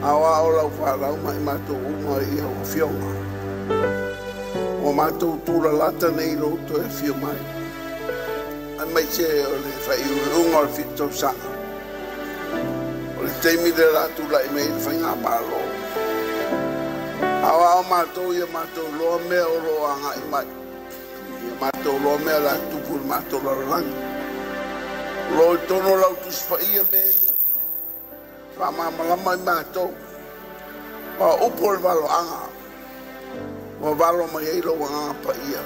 A o lau fanau ma i matou uma i au afioga. Ua matou tulalata nei lou toe afio mai. Aemaise o le faaiuiuga o le 7 tausaga. O le taimi le la tulai mai le faigamalo. A o ao matou ia matou loa mea o lo o agai mai. Ia matou loa mea la tupu i le matou lalolagi. O lo o i totonu o lau Tusi Paia mea ia. Faamalamalama i matou. O upu o le valoaga. Ua valo mai ai lou agaga paia.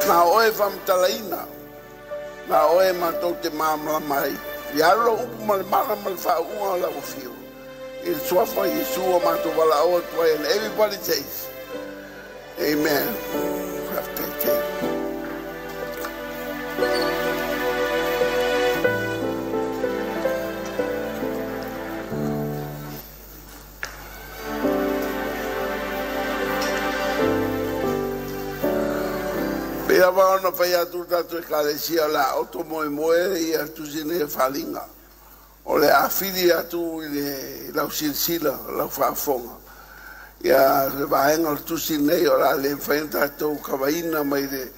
Na oe faamatalaina. Na oe matou te malamalama ai. Ia alu lau upu ma le mana ma le faauuga o lau afio. I le suafa o Iesu ua matou valaau atu ai. And everybody says, Amen. Faafetai tele. Pei lava ona fai atu le tatou Ekalesia o le a oto moemoe ia tusi nei e faaaliga. O le a fili atu i le lau silasila, lau faafofoga. Ia le vaega o le tusi nei o le a le mafai ona tatou kavaina mai le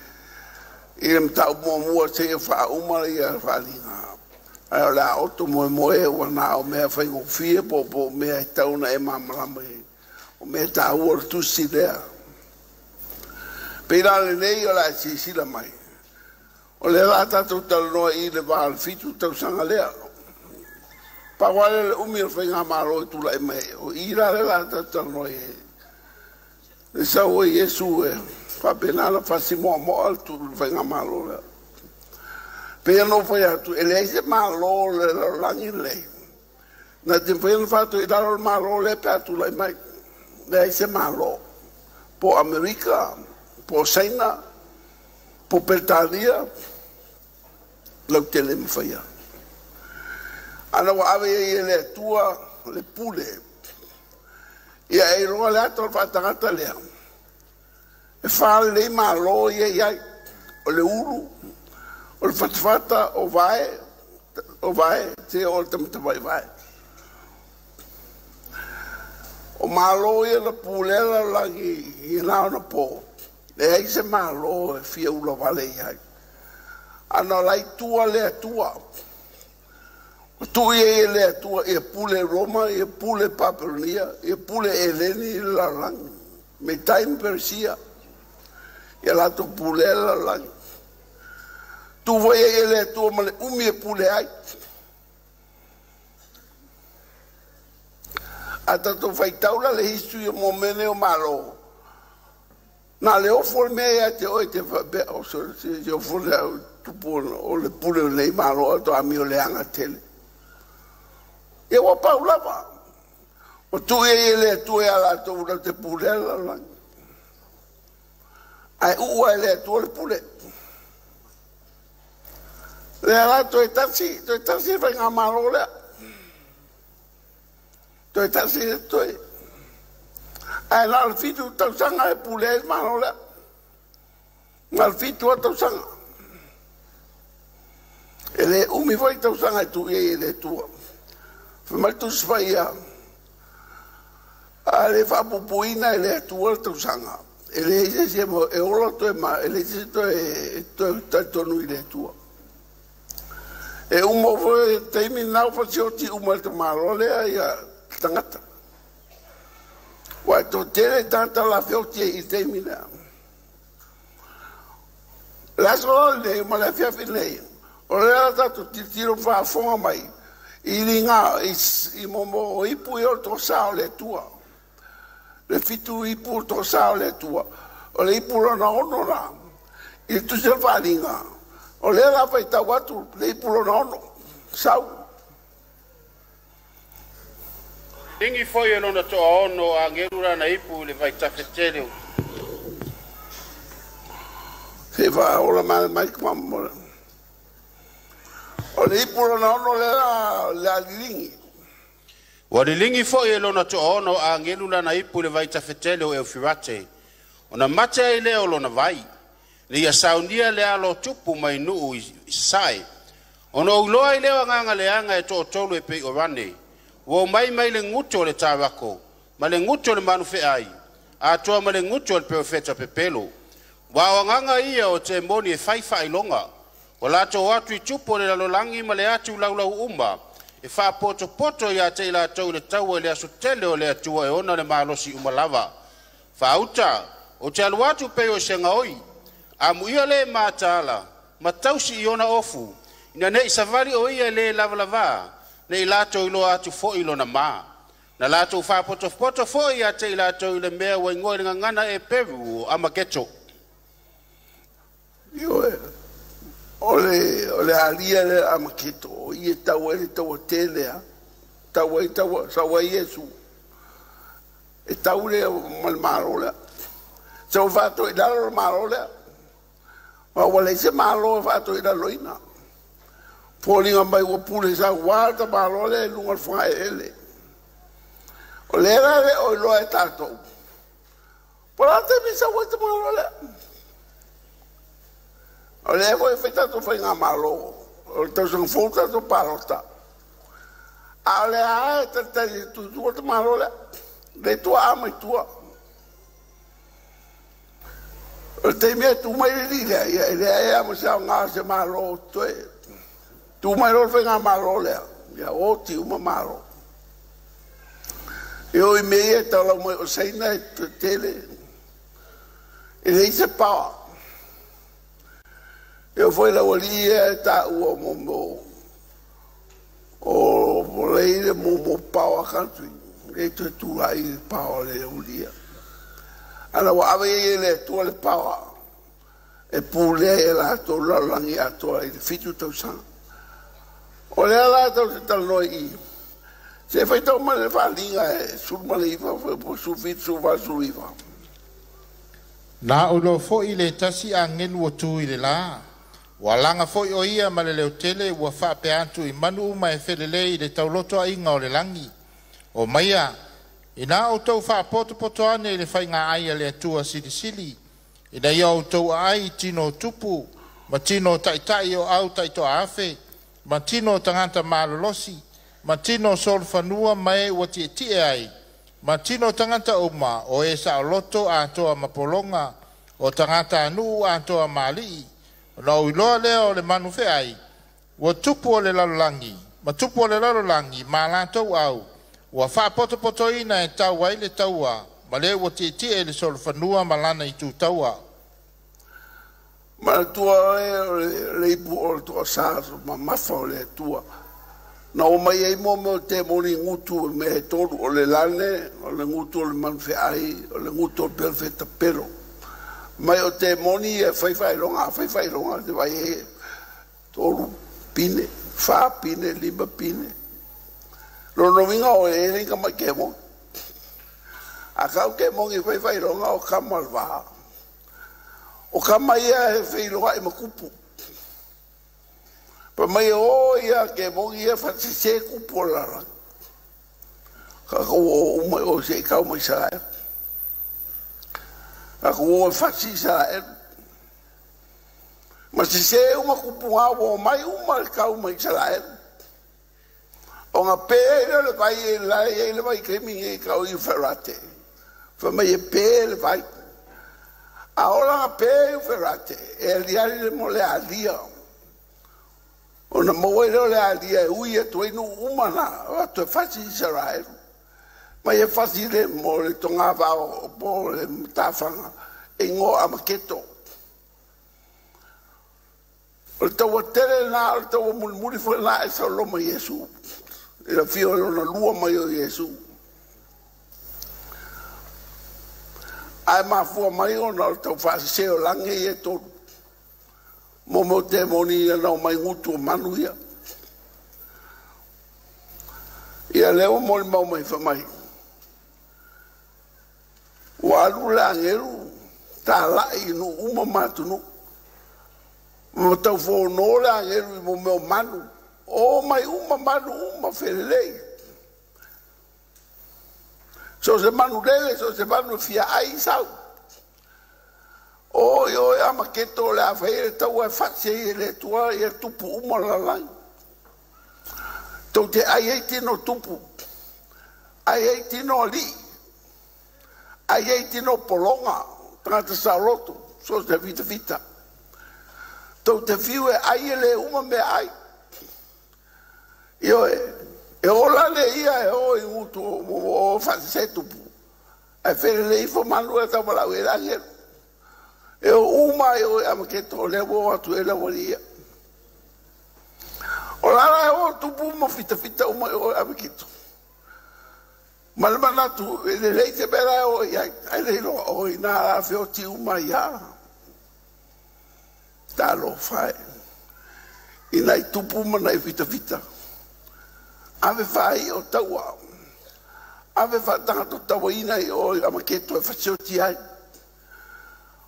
i le mataupu muamua seia faauma ia faaaliga. Ae o le a oto moemoe ua na o mea faigofie po o mea e tau na e malamalama i o mea taua o le tusi lea. Pei la lenei o le a silasila mai. O lea la tatou talanoa i le va o le 7 tausaga lea. Pau lava lea o le umi o le faigamalo e tulai mai. O i la lea la tatou talanoa i ai. Le sau ai Iesu e faapena ona fasimoamoa le faigamalo lea. Pei ona ou fai atu, e leai se malo o le lalolagi lenei. Na te mafai ona faatu i lalo le malo lea pe a tulai mai. Leai se malo. Po Amerika, po Saina, po Peretania, lau tele mafaia. Ana ua ave ai e le Atua le pule. Ia e iloa le ata o le faatagata lea. E faalelei malo ia iai. O le ulu, o le fatafata, o vae, te o le tamatamai vae. O malo ia na pulea lalolagi i na ona po. Leai se malo e fia ula vale iai. Ana o lai tua le Atua. O tuu ia i le Atua ia pule Roma, ia pule Papelonia, ia pule Eleni i le lalolagi. Metai ma Peresia. Ia latou pulea le lalolagi. Tuu foi ia i le Atua ma le umi e pule ai. A tatou faitau la le history o mo mea nei o malo. Na le ofo le mea ia te oe te faapea o se ofo le au tupu o le pule o nei malo a to ami o le anga tele. Ia ua pau lava. O tuu ia i le Atua ia latou lau te pule la lalolagi. Ae uua e le Atua le pule. Lea la toe tasi le faigamalo lea. Toe tasi le toe. Ae na o le 7 tausaga e pule ai le malo lea. Na o le 7 tausaga. E le umi foi tausaga e tuu ai e le Atua. Fai mai le Tusi Paia, a le faapupuina e le Atua le tausaga. E leai se isi e ola toe ma, e leai se isi toe talitonu i le Atua. E uma foi taimi nau fasioti uma le tamalo lea ia tagata. Ua e to tele tagata la feoti i taimi lea. Le aso loa lenei ma le afiafi lenei, o lea la tatou tilotilo faafofoga mai i liga i momo ipu ia o le tosa o le Atua. Le 7 ipu o le tosa o le Atua. O le ipu lona 6 la. I le tusi o le faaaliga. O lea la faitau atu le ipu lona 6. Sau. Ligi foi e lona toa ono a ngelu lana ipu i le vaitafetele. Se faaola mai mai kuma. O le ipu lona 6 lea le aliligi. Ua liligi foi e lona toa ono a ngelu lana ipu i le vaitafetele o Eufirate. Ona mate ai lea o lona vai. Le ia saunia le alo tupu mai nuu i sae. Ona uloa i leo anganga leanga e tootolu e pei o rane. Ua omai mai le gutu o le tavako ma le gutu o le manufeai atoa ma le gutu o le perofeta pepelo. Ua o agaga ia o temoni e fai faailoga ua latou atu i tupu o le lalolagi ma le atu laulau uma e faapotopoto ia te i latou i le taua i le aso tele o le Atua e ona le malosi uma lava. Faauta, o te alu atu pei o se gaoi, amuia le mataala, ma tausi i ona ofu, ina nei savali o ia le lava nei latou iloa atu foi lona ma. Na latou faapotopoto foi ia te i latou i le mea ua igoa i le gagana e Peru o Amaketo. Ioe, o le alia le Amaketo, o ia tau ai le taua tele a, tau ai taua, sau ai Iesu, e tau le ma le malo lea. Sau whāto i lalo le malo lea. Ma ua leai se malo e whāto i lalo ina. Pōlinga mai ua pule sa ua ta malo lea i lunga le whangae ele. O lea le o iloa e tātou. Po la te misa ua te malo lea. O lea foi fai tātou whai ngā malo. O le tausaga fou tātou palota. A o lea e talitali tutua te malo lea. Le tua a mai tua. O le taimi e tu mai le lea, ia e lea e ama se au ngā se malo toe. Tu mai lo whai ngā malo lea. Ia o ti uma malo. E o i mea e tau mai o seina e tele. E lei se pawa. E o foi la wali e ta ua mo mo. O mo leile mo mo pawa country. E toe tū ai le pawa le ulia. Ana ua ave ia le Atua le pawa. E pulea e latou lalolagi atoa i le 7 tausaga. O lea la tau te talanoa i. Se faitau mai le faaliga e 19 po 17 18 19. Na ou iloa foi le tasi agelu ua tu i le lā. Ua laga foi o ia ma le leotele ua faapea atu i manu uma e felelei i le taulotoaiga o le lagi. O maia, ina outou faapotopoto ane i le faiga ai a le Atua silisili, ina ia outou aai i tino o tupu, ma tino o taitai o au taitoa afe, ma tino o tagata malolosi, ma tino o solofanua ma e ua tietie ai, ma tino o tagata uma o e saoloto atoa ma pologa, o tagata anuu atoa ma alii, ona ou iloa lea o le manu feai, ua tupu o le lalolagi, ma tupu o le lalolagi ma latou au, ua faapotopotoina e tau ai le taua, ma le ua tietie i le solofanua ma lana itu taua. Manatua e o le ipu o le toasā mamafa o le Atua. Na o mai ai mo mea o te moni ngutu o mea e tolu o le lane, o le ngutu o le manufeai, o le ngutu o le perofeta pelo. Mai o te moni e whai whaironga, whai whaironga, te vai e 3 pine, 4 pine, 5 pine. Lono winga o e ringa mai ke mo. A kau ke mongi whai whaironga o kamalwa. O kama ia e whironga i makupu. Pa mai o ia ke mongi ia whatsise kupu o lara. Ka kau o umai o se kau mai Israel. Ka kau o whatsi Israel. Ma se se uma kupu ngā o mai uma le kau mai Israel. O ngā pē le le vai e lai e le vai kemi e kau i wherate. Wha mai e pē le vai. A ola ngā pē i wherate. E aliali le mo le alia. O na maua leo le alia e ui e tuai nu uma na. O atu e whasi Israel. Mai e whasi le mo le tonga vao o po le mtawhanga. E ngō amaketo. O le taua tele nā, o le taua mulimuli foi nā e saoloma Iesu. I la fia o lona lua mai o Iesu. Ae mafua mai ona o le tau whaasese o lange i e tolu. Mo mo te moni ia nau mai ngutu o manu ia. Ia leo mo le mau mai whamai. Ua alu le angelu, tā lai nu uma mātunu. Mo tau whōno le angelu i mo meo manu. O mai uma manu uma whelelei. So se manu lele, so se manu fia ai sau. O i o e ama keto le a whaere tau e whatsi e le tua i e tupu uma lalai. Tau te ai e tino tupu. Ai ai tino ali. Ai ai tino polonga. Tagata saoloto. So se fita fita. Tou te fiu e ai e le uma me ai. Io e ola le ia e o i ngutu o whaasese tupu. Ai where le ifo manu e tau malau e langelu. E o uma e o e amaketo o lea o atu e la wali ia. O lala e o tupu ma fita fita uma e o e amaketo. Ma le manatu e le lei te mera e o i ai. Ai le iloa o i nā la whioti uma ia. Talo whae. I nai tupu ma nai fita fita. Ave whai o taua. Ave whatangato taua ina i o i amaketo e whaseoti ai.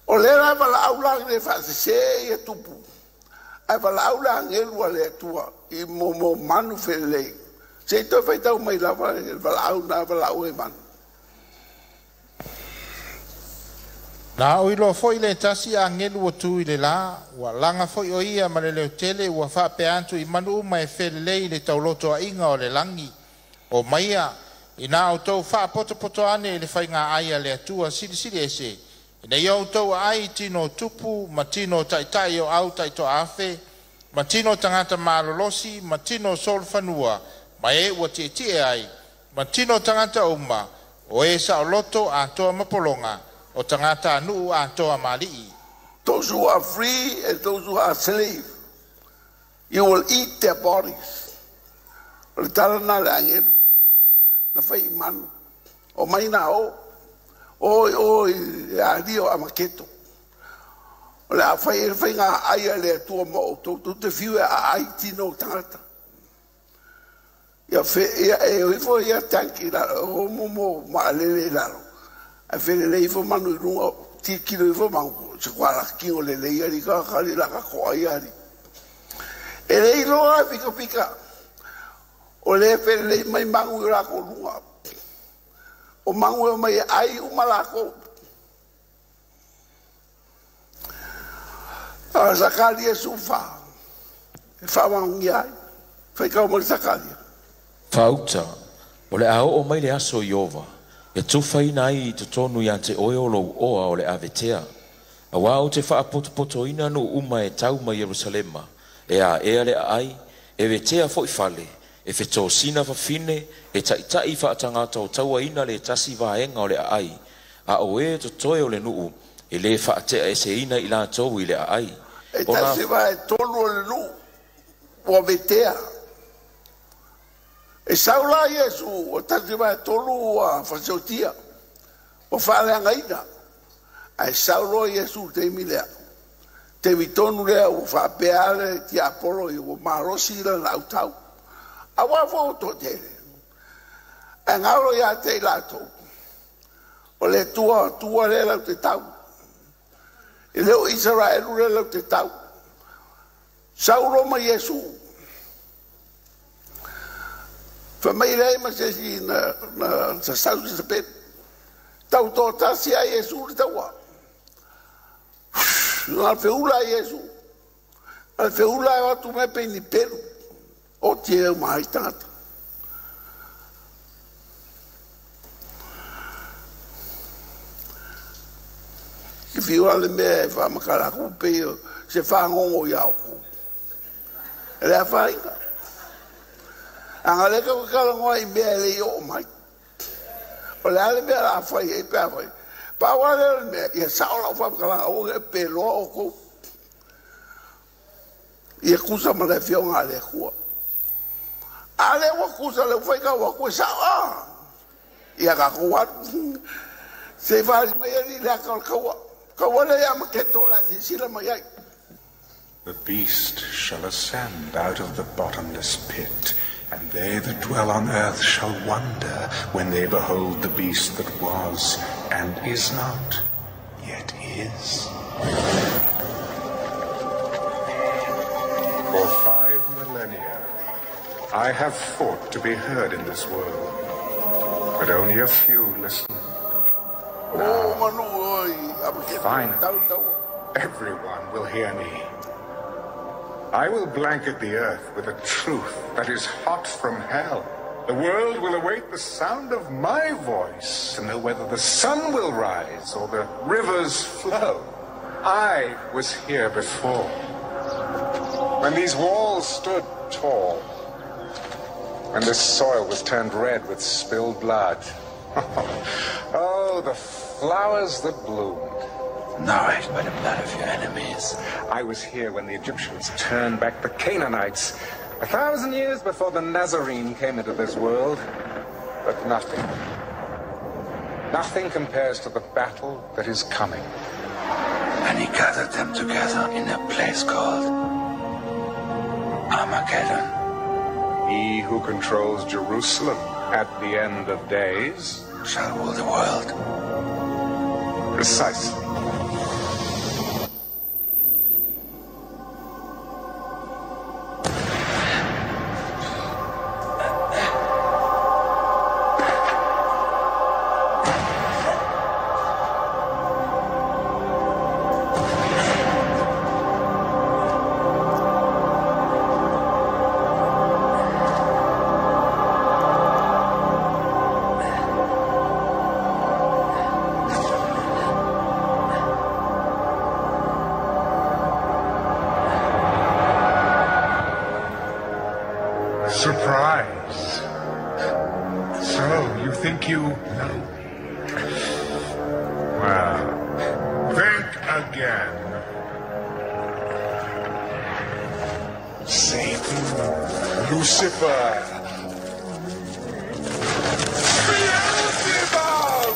O le la wala aula le whaasese i e tupu. Ai wala aula angelu a le atua i mo manu whelei. Se i toi whaitau mai lava e wala au nā wala au e manu. Na o iloa foi le tasi agelu ua tu i le lā, ua laga foi o ia ma le leotele ua faapea atu i manu uma e felelei i le taulotoaʻiga o le lagi. O maia, ina outou faapotopoto ane i le faigāai a le Atua Silisili Ese, ina ia outou aai i tino o tupu ma tino o taʻitaʻi o au taʻitoafe, ma tino o tagata malolosi, ma tino o solofanua, ma e ua tietie ai, ma tino o tagata uma, o e saoloto atoa ma pologa, o tagata anuʻu atoa ma aliʻi. Those who are free and those who are slave, you will eat their bodies. O le tala na le angelu, na fai i manu. O mai nā o, o i o i a rio a maketo. O le a fai e fai ngā ai a le atua ma o tau te whiu e a ai tino o tangata. Ia fe, ia e oifo ia tanki la, o momo ma alele lalo. A fele le ifo manu i runga, ti kilo ifo mangu, se kwa la kingo le le ia ka kali la ka koa ia ari. E le iloa pika pika, o le fele le mai mangu i lako runga. O mangu e mai ai umalako. A sakali e sufa, e whawangi ai, whaikau mai sakali. Fauta, o le a oo mai le aso Iova, e tufaina ai i totonu ia te oe o lou oa o le avetea. A wā o te whaapotopotoina no uma e tau mai Jerusalema, e a ea le ai, e vetea foi fale, e whetōsina whawhine, e taitai whaatangata o taua ina le tasi vaenga o le ai, a o e totoe o le nuu, e le whaatea e se ina i lātou i le ai. E tasi vae tolu o le nuu, ua vetea. E saula Iesu, o tasi vae tolu ua whaseotia, o whaaleangaina. Ai saulo Iesu te imi lea. Te mitonu lea ua whaapeale ti Apollo i ua marosi la na autau. A wā fo o tele. E ngaro ia te i lātou. O le tua, tua le lau te tau. I leo Israelu le lau te tau. Saulo ma Iesu. Whamai lei ma se si na sa sau si sa pepe. Tau tō tasi a Iesu le taua. Ngā whiula a Iesu. Ngā whiula e watu me pe ni pelu. O te e mai tangata. Ki whiua le mea e whamakara kupe se whangongo i au ku. E lea whainga. Anga leka ko kalangoa i mea e le i o mai. O le ale mea la whai e pea whai. Pāwa le le mea, ia sao lau whamakalanga o e pe loa o kou. Ia kusa ma le whionga le kua. A le ua kusa le whai ka ua kua sao a. Ia ka kua. Se whari mai ali le aka o le kaua. Kaua le ia maketo la si sila mai ai. The beast shall ascend out of the bottomless pit, and they that dwell on earth shall wonder when they behold the beast that was, and is not, yet is. For 5 millennia, I have fought to be heard in this world, but only a few listened. Now, finally, everyone will hear me. I will blanket the earth with a truth that is hot from hell. The world will await the sound of my voice to know whether the sun will rise or the rivers flow. I was here before, when these walls stood tall, when this soil was turned red with spilled blood. Oh, the flowers that bloomed. Nourished by the blood of your enemies. I was here when the Egyptians turned back the Canaanites, 1,000 years before the Nazarene came into this world. But nothing, nothing compares to the battle that is coming. And he gathered them together in a place called Armageddon. He who controls Jerusalem at the end of days shall rule the world. Precisely. Surprise. So, you think you know me? Well, think again. Satan, Lucifer, Beelzebub!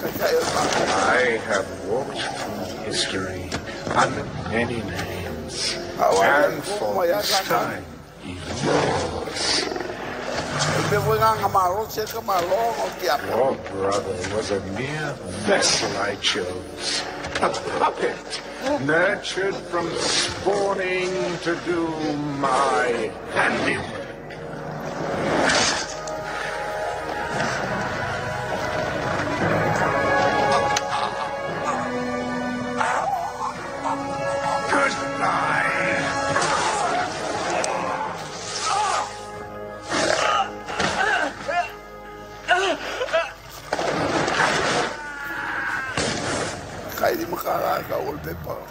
I have walked through history under many names, and for this time, even yours. Your brother was a mere vessel I chose, a puppet, nurtured from spawning to do my handiwork.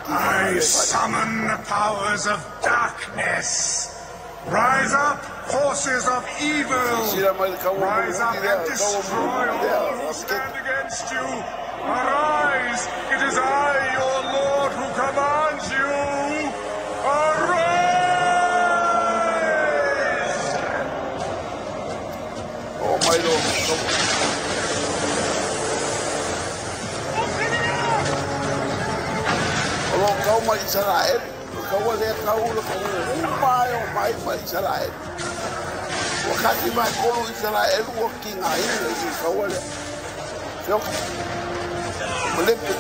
I summon the powers of darkness. Rise up, forces of evil. Rise up and destroy all who stand against you. Arise! It is I, your Lord, who commands you. Arise! Oh, my Lord. Kau mai Israel, kau le kau le kau mai o mai mai Israel. Wakati mai kolu Israel o kinga i kau le. Fio. Mlepe.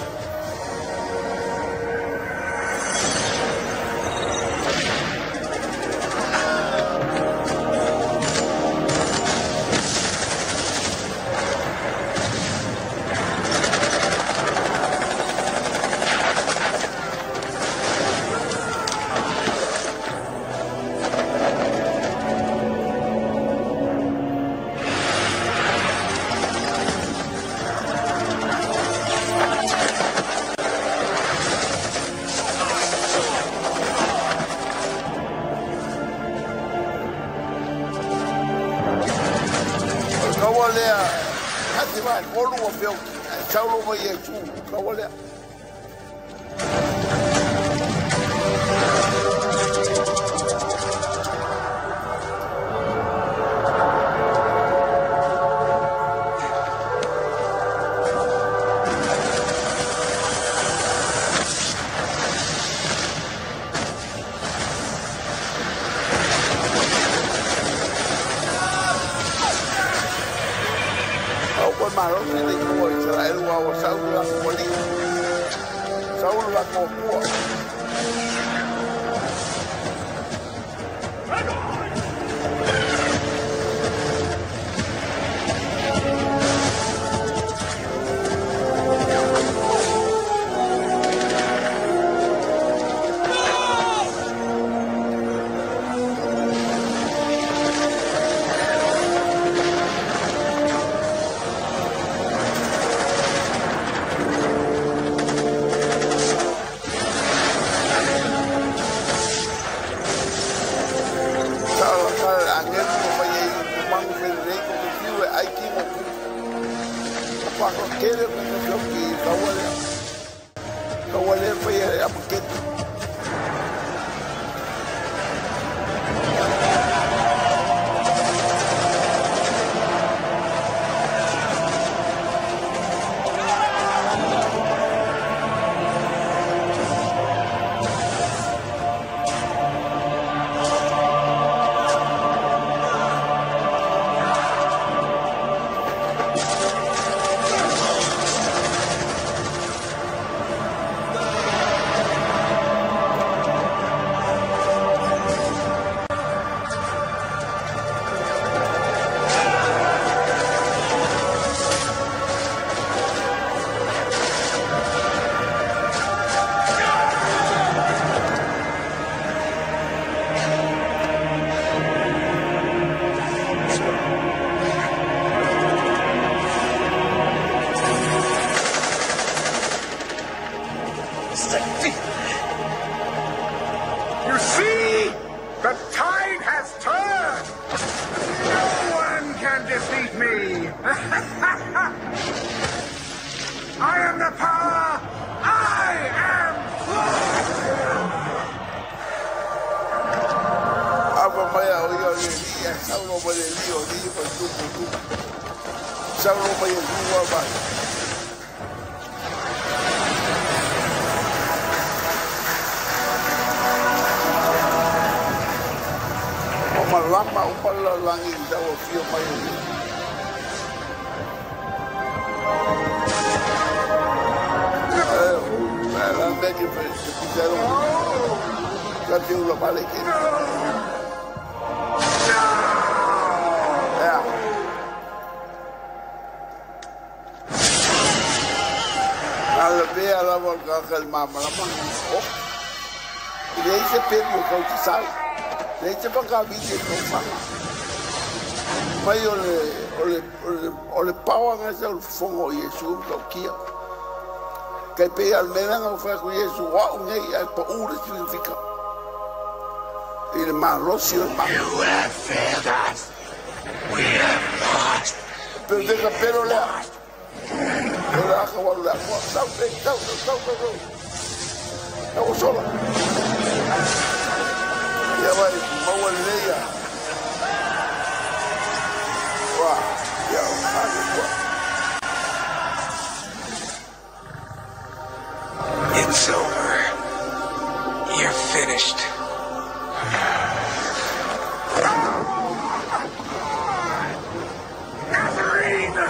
Tele o ka ki taua lea. Taua lea whai e amaketi. You see? The tide has turned! No one can defeat me! I am the power! I am Apa mai au ia o le li, a saulo mai le li o li pa tupu tupu. Saulo mai e lua mai. O malama o palalangi i tau fio mai o li. La meke pe te pitero. Ka te ula pale ke. Ea. Ala pea lava o le kaka le mamalama. Oh. I le se peri o kau te sau. Le te whakawiti e kau whanga. Mai o le, o le, o le, o le paoanga se o le whongo o Iesu o kau kia. Kai pe al melanga o whaku Iesu wau nei ai pa ure significa. I le malosi o le malosi. You have failed us. We have lost. Pero te ka pero lea. Pero aka walu lea. Sau, sau, sau, sau, sau, sau. Au sola. Ia vai, maua leia. Wa, ia o kage kua. It's over. You're finished. Nazarene!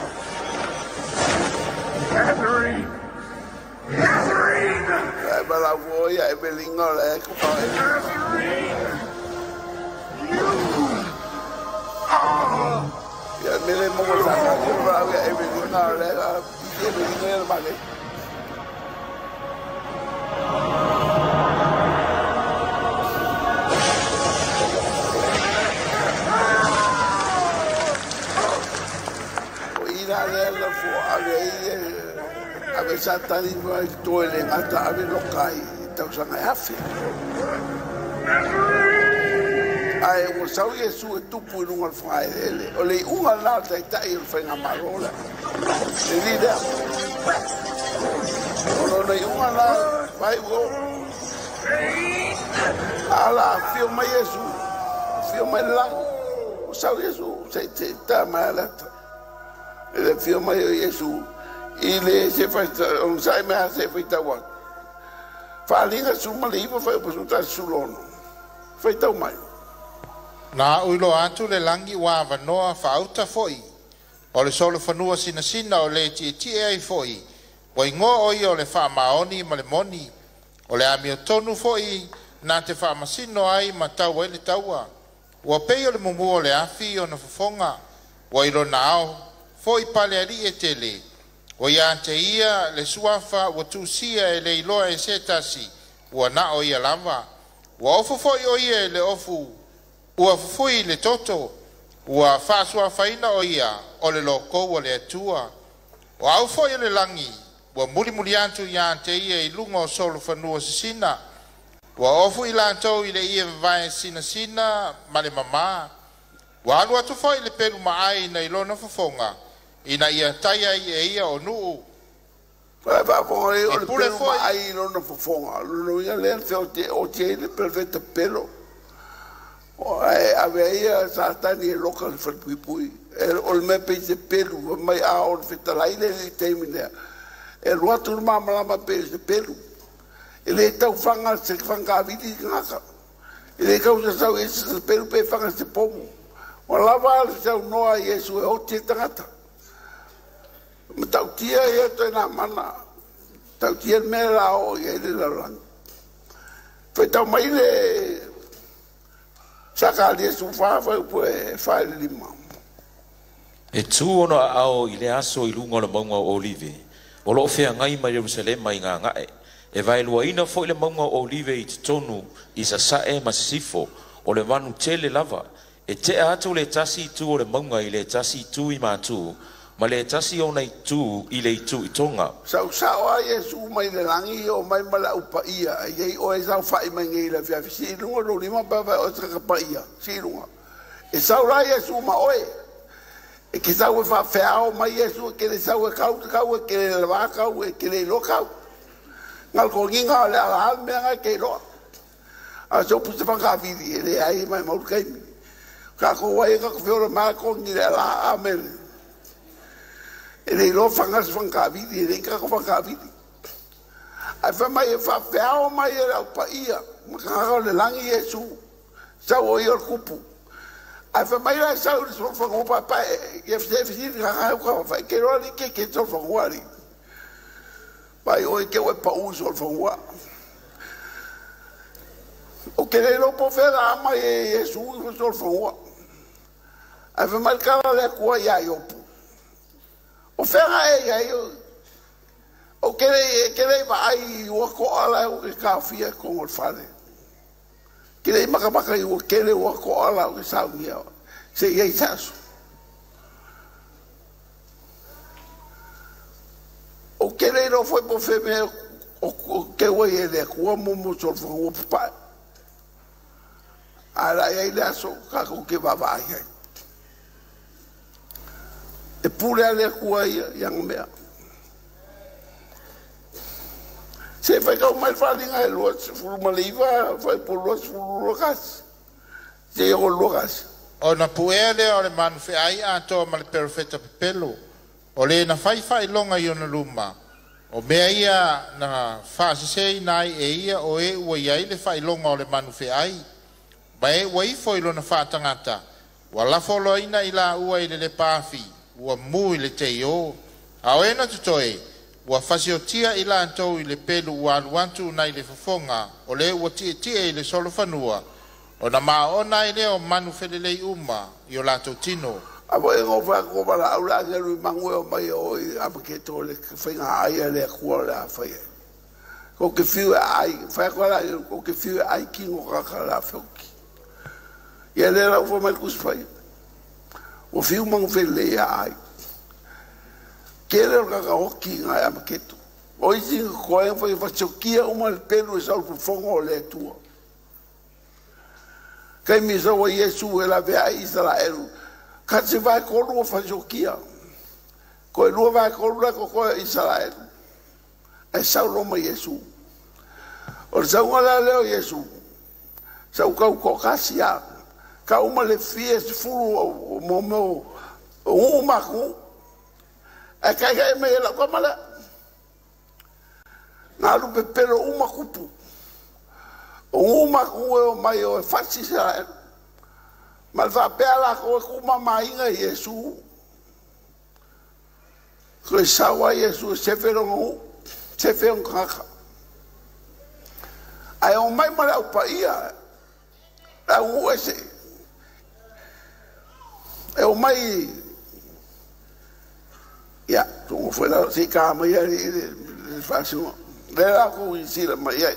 Nazarene! Nazarene! Ai bala voia e belinga le ko pa e. Nazarene! You are Ia mele mo sa ka ko ra ia e belinga le a e belinga le male. O ira le la fo ave i ave satani mai toe le ngata ave lokai tau sanga e afe. Ai o sau Iesu e tupu i lunga le whangaelele. O le unga la tai tai o le whainga marola. Le li lea. O lona i unga la vai o. Ala fio mai Iesu. Fio mai le langi. O sau Iesu se te tā mai alata. E le fio mai o Iesu. I le se whaita, o sai mea se whaita watu. Whaalinga su maliva whai o pasu sulono. Whaitau mai. Na uilo atu le langi wa avanoa whaauta foi. O le solo fanua sinasina o le tietie ai foi. Wa ingoa o ia o le whaamaoni ma le moni. O le amio tonu foi nā te whaamasino ai ma tau ai le taua. Ua pei o le mumu o le afi o na fofonga. Wa ilo na ao foi pale ali e tele. O ia te ia le suafa ua tusia e le iloa e se tasi. Ua na o ia lava. Ua ofu foi o ia e le ofu. Ua fufui le toto. Ua whaasuafaina o ia o le loko o le atua. O au foi o le langi. Ua muli muli atu ia te ia i lunga o solo fanua sisina. Ua ofu i lantou i le ia vae sina sina ma le mama. Ua alu atu foi le pelu maai na ilona fofonga. ina ia taia ai e ia o nuu. Fa faafofoga lelei o E le pule pelu foi. Ma ai lona fofoga. Lona uiga lea le feote oti ai le perofeta pelo. O ae ave ai ia Satani e loka le falepuipui. E o le mea pei se pelu fai mai a o le fetalai le i taimi lea. E alu atu le malamalama pei o se pelu. E le tau faga se fagavili gata. E le tau sasau i se pelu pe faga se pomu. Ua lava le saunoa a Iesu e oti le tagata. Matautia ia toe nā mana. Tautia le mea la o i ai le lalolagi. Faitau mai le Sakaria 14 fuaiupu e 4 i le 5. E tu ona aao i le aso i luga o le mauga o Olive, o loo feagai ma Ierusalema i gagae. E vaeluaina foi le mauga o Olive i totonu i sasae ma sisifo, o le vanu tele lava. E tea atu le tasi itu o le mauga i le tasi itu i matu, ma le tasi ona itu i le itu i toga. Sausao a Iesu mai le lagi o mai ma le aupaia e iai oe saofai mai nei i le afiafi. Sii i luga lou lima pe afai oe tagata paia. Sii i luga. E sau la Iesu ma oe. E ke sau e faafeao mai Iesu, e ke le sau e kau kau, e ke le lavā kau, e ke le iloa kau. Ngalkogiga o le ala le mea ke iloa. A se upu se whakawhiri, e le ai mai mauru kaimi. Ka ko wai ka ko whiora mai kongi le ala, amen. E le iloa whanga se whakawhiri, e le ka ko whakawhiri. Ai wha mai e whawheao mai e lau paia, ma ka o le langi Iesu, sau o i o le kupu. Ai wha mai la sau le solo whango pa e se whisi ka ka ka wha ke roa li ke ke solo whango ali. Pai o e ke o e pa u solo whango. O ke le lopo fera ama e Iesu i solo whango. Ai wha mai kala le kua ia iopu. O fera e ia i o ke le va ai ua ko ala o ke kawhia kongo le whare. Ke le makamaka i ua kele ua ko ala o ke saungia. Se ia i sasu. O ke le ro foi po wheme o ke ua i e le kua mumu sol whangua papai. A la ia i le aso kako ke vava ai ai. E pule a le kua ia ia mea. Se fai kau mai wharinga e 29, fai po 21. Se i o lua kasi. Ona puea lea o le manufeai atoa ma le perofeta pepelo. O le na whaiwhai longa i ona luma. O mea ia na whaasesei ai e ia o e ua iai le whailonga o le manufeai. Ma e ua ifo i lona whaatangata. Ua lafo loaina i la ua i le lepaafi. Ua mu i le teio. A o ena tutoe. Ua fasiotia i latou i le pelu ua alu atu nai le fofoga o le ua tietie i le solofanua. Ona maona ai lea o manu felelei uma i o latou tino. A mo e ngō wha ko wala au la ngelu i mangu e o mai o i ama ke tō le whainga ai a le akua o le a whai ai. Ko ke whiu e ai, whai koa la ko ke whiu e ai ki ngō kaka la whioki. Ia le la ufa mai kuswhai. O whiu mangu felelei a ai. Ke le o kaka hoki ngā ama keto. O isi ngā koe whai whachokia uma le pelu e sau pufongo o le atua. Kai mi sawa Iesu e la vea i Israelu. Ka se vai kolu o whachokia. Ko e lua vai kolu la ko koe Israelu. E sau loma Iesu. O le saunga la leo Iesu. Sau kau ko kasi a. Ka uma le fie se fulu o mo meo o uu maku. E kai kai me la kwa mala. Ngā lupe pelo uma kupu. O uu maku e o mai o e fasi Israelu. Ma le faapea la ko e kuma mainga Iesu. Ko e sawa Iesu e sefe ronga u. Sefe o kaka. Ai o mai ma le au paia. La u ese. E o mai ia, tungo foi la si ka mai ai le fasinga. Le la ko i sila mai ai.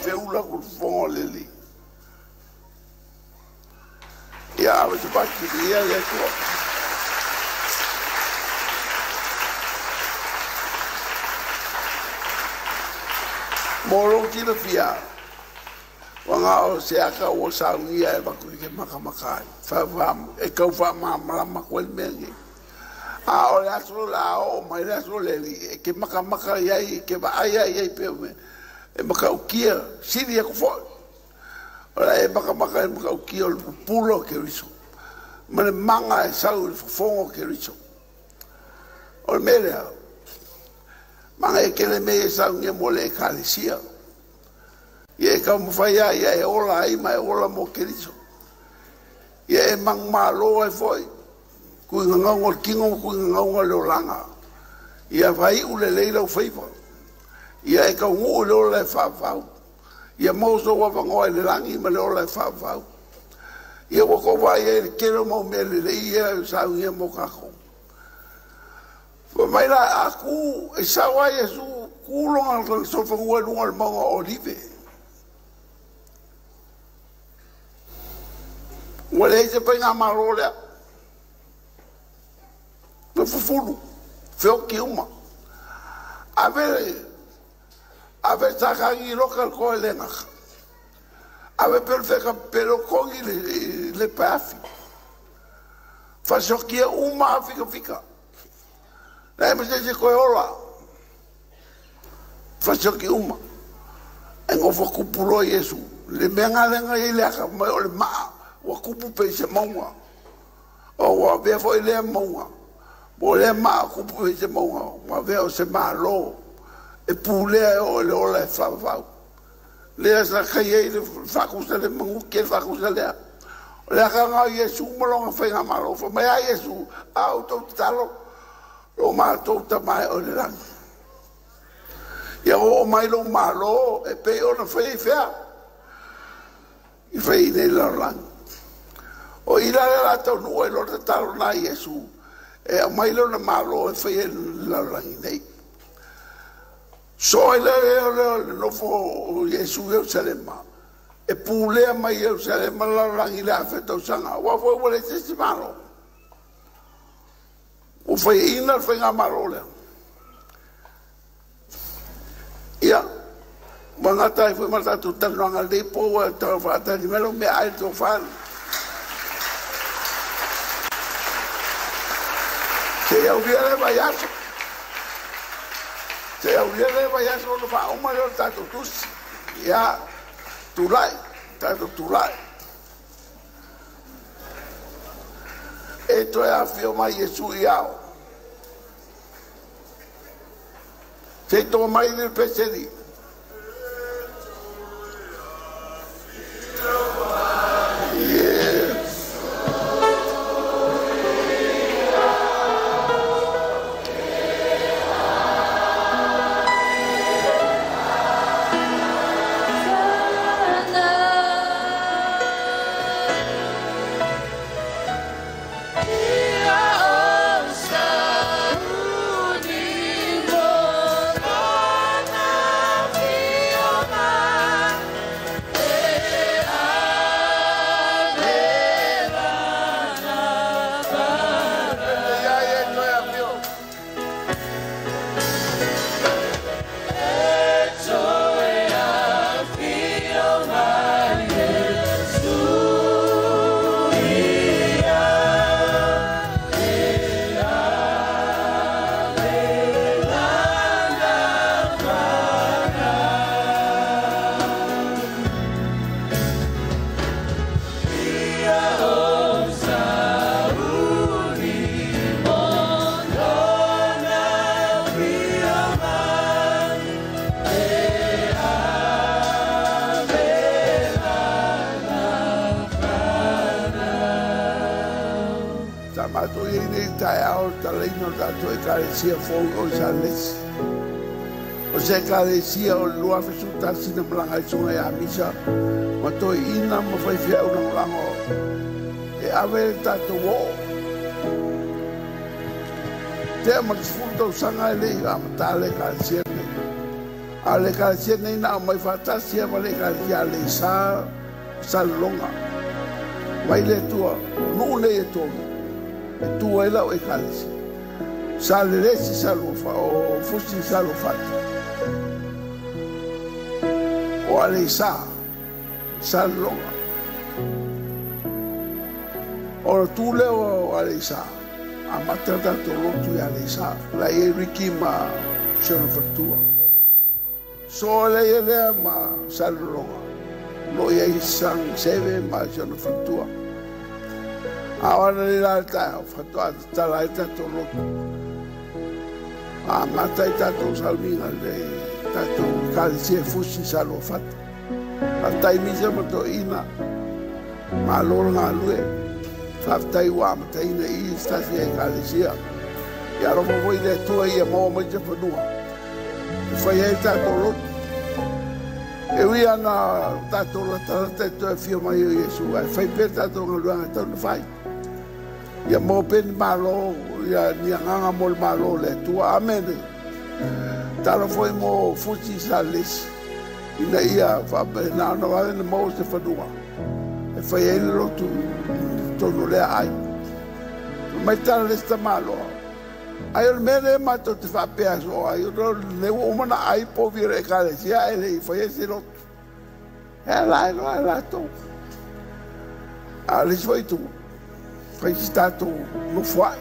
feula ku fofoga o le Alii. Ia ave se faatiliia le Atua. Mo lou silafia, ua na o se aka ua saunia e avatu i ke makamaka ai, e tau faamalamalama atu ai le mea lenei. A o le aso la a oo mai le aso le Alii, e ke makamaka i ai, e ke vaai ai i ai pei o mea e matautia, sili atu foi. O le a e makamaka i le matautia o le pupula o Keriso ma le maga e sau i le fofoga o Keriso. O le mea lea, maga e tele mea ia e saunia mo le Ekalesia. Ia e taumafai lava ia e ola ai ma e ola mo Keriso. Ia e manumalo ai foi tuigagauga o le tino ma tuigagauga o le olaga. Ia faiu lelei lau faiva. Ia e taunuu i le ola e faavavau. Ia maua sou avanoa i le lagi ma le ola e faavavau. Ia ua tou vaai ai i le tele o mau mea lelei ia e saunia mo tatou. Fai mai la, a ku, e sau lava Iesu, ku lona solofanua i luga o le mauga o Olive. Ua leai se faigamalo lea. Na fufulu, feoti uma. Ave, ave Satani i loka le toa e le gata. Ave perofeta pele o togi i le paeafi. Faasiokia uma a fikafika. Leai ma se isi e toe ola. Faasioki uma. E nofo tupu loa Iesu. Le mea lena lea na i ai le aka mai o le maa ua tupu pei se mauga. O ua avea foi lea mauga. Po o lea maa ua tupu pei se mauga. Ua avea o se malo e pulea e oo i le ola e faavavau. Lea sa kai ai le faatusa le manuti e le faatusa lea. O le aka lena o Iesu ma lona faigamalo. Fai mai a Iesu, a outou tatalo, lo matou Tama e oo i le lagi. Ia oo mai lou malo e pei ona fai ai fea. I fai nei le lalolagi. O i la lea la taunuu ai loa le tatalo na Iesu e aumai lona malo e fai ai le lalolagi nei. So ai lea lea le nofo o Iesu i Ierusalema, e pulea mai Ierusalema le lalolagi i le afe tausaga, aua foi ua leai se isi malo. Ua faiaina le faigamalo lea. Ia, ua gata ai foi ma le tatou talanoaga i lenei po ua tau faatali mai lau meaai i le tofa. Seia aulia lea vaiaso. Seia aulia lea vaiaso ona faauma lea o le tatou tusi. Ia, tulai, tatou tulai. E toe afio mai Iesu i ao. Se i tō mai le peseli. Yeah. Ia e toe afio. Sa matou i ai nei taeao le talaina o le tatou Ekalesia fou o Salesi. O se Ekalesia o le 2011 na malaga ai Susuga ia Misa ma toeaiina ma faifeau lagolago e ave le tatou oo. Tea ma le 10 tausaga e le i amata le Ekalesia lenei. A le ekalesia nei na aumai faatasi ma le ekalesia Aleisa Salelologa. Mai le Atua, o nuu nei e tolu, e tu ai lau ekalesia. Sa lelesi sa lua o Fusi sa Luafata. O Aleisa Salelologa. O le tu lea o Aleisa, amata tatou lotu i Aleisa. La i ai Riki ma Siona Faletua. So le ia lea ma Salelologa. Lo i ai Sang Seve ma Siona Faletua. A o ana le la taeao, faatoa tatala ai tatou lotu. Amata ai tatou sauniga le tatou ekalesia Fusi sa Luafata. Faafetai misa ma toeaiina. Malo le galue. Faafetai ua amataina i i se tasi ai ekalesia. Ia alofa foi le Atua ia maua mai se fanua e fai ai tatou lotu. E ui ana tatou latalata e toe afio mai o Iesu, ae fai pea tatou galuega e tau na fai. Ia maua pea ni malo, ia ni agaga mo le malo o le Atua. Amene. Talo foi mo Fusi sa Lesi, ina ia faapena ona vave na maua se fanua e fai ai le lotu i totonu o lea ai. Mai tala le isi tamaloa. Ai o le mea lea matou te faapea soo ai, o lea ua uma ona ai povi o le ekalesia ae le i faia se lotu. E ala ai loa e latou. A o le isi foi itu, fai si tatou nofoai,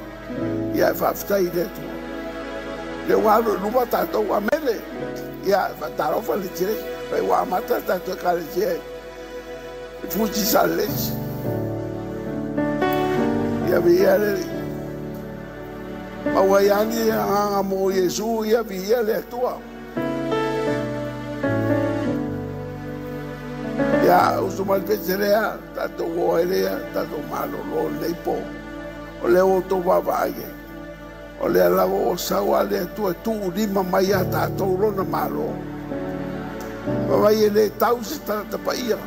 ia e faafetai i le Atua. Lea ua alu i luma tatou, amene. Ia, faatalofa le Tiresi, fai ua amata le tatou ekalesia i Fusi sa Lesi. Ia viia le Alii. Maua ai lava ni agaga mo Iesu, ia viia le Atua. Ia, usu mai le pese lea, tatou o ai lea, tatou malolo lenei po. O lea ua outou vaavaai ai. O lea lava ua sau a le Atua e tuulima mai ia tatou lona malo. Vaavaai e le tau se tagata paia,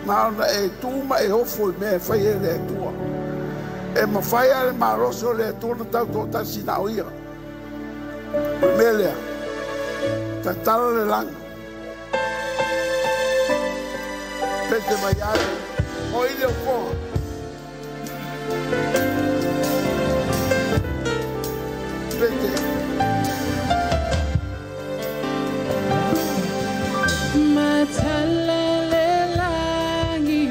na ona e tu ma e ofo i mea e fai e le Atua. E mafai lava le malosi o le Atua ona tautoatasi na o ia. O le mea lea, tatala le lagi. Pese mai ai, o i le okoa. Pese. Matalalelangi,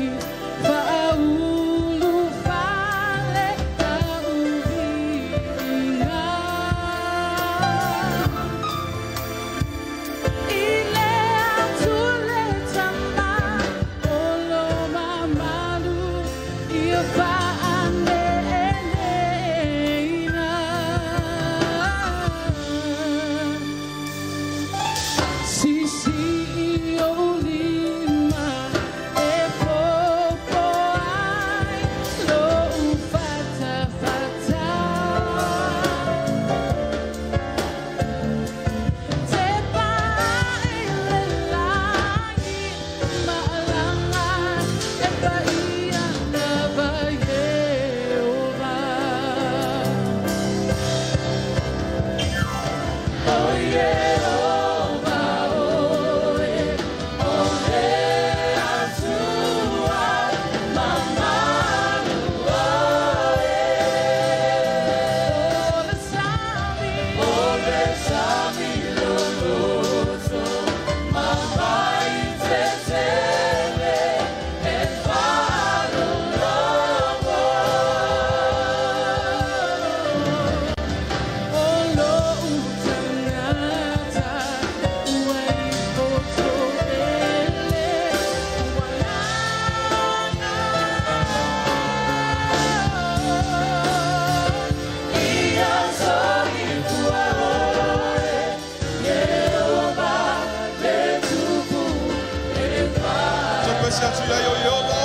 faaulu fale tauviiga. Ile atule tama, olo mamalu, ia faaneeneina. Sisi i ou lima, e popo ai lou fatafata. Te pae le lagi, maalanga e paia lava Yeova. O Yeova oe, o le Atua mamalu oe. O le sami loloto, mamai tetele e faalologo. O lou tagata, ua i poto ele, ua lana. Ia soifua oe, Yeova le tupu e Tepesi atu ia o Ieova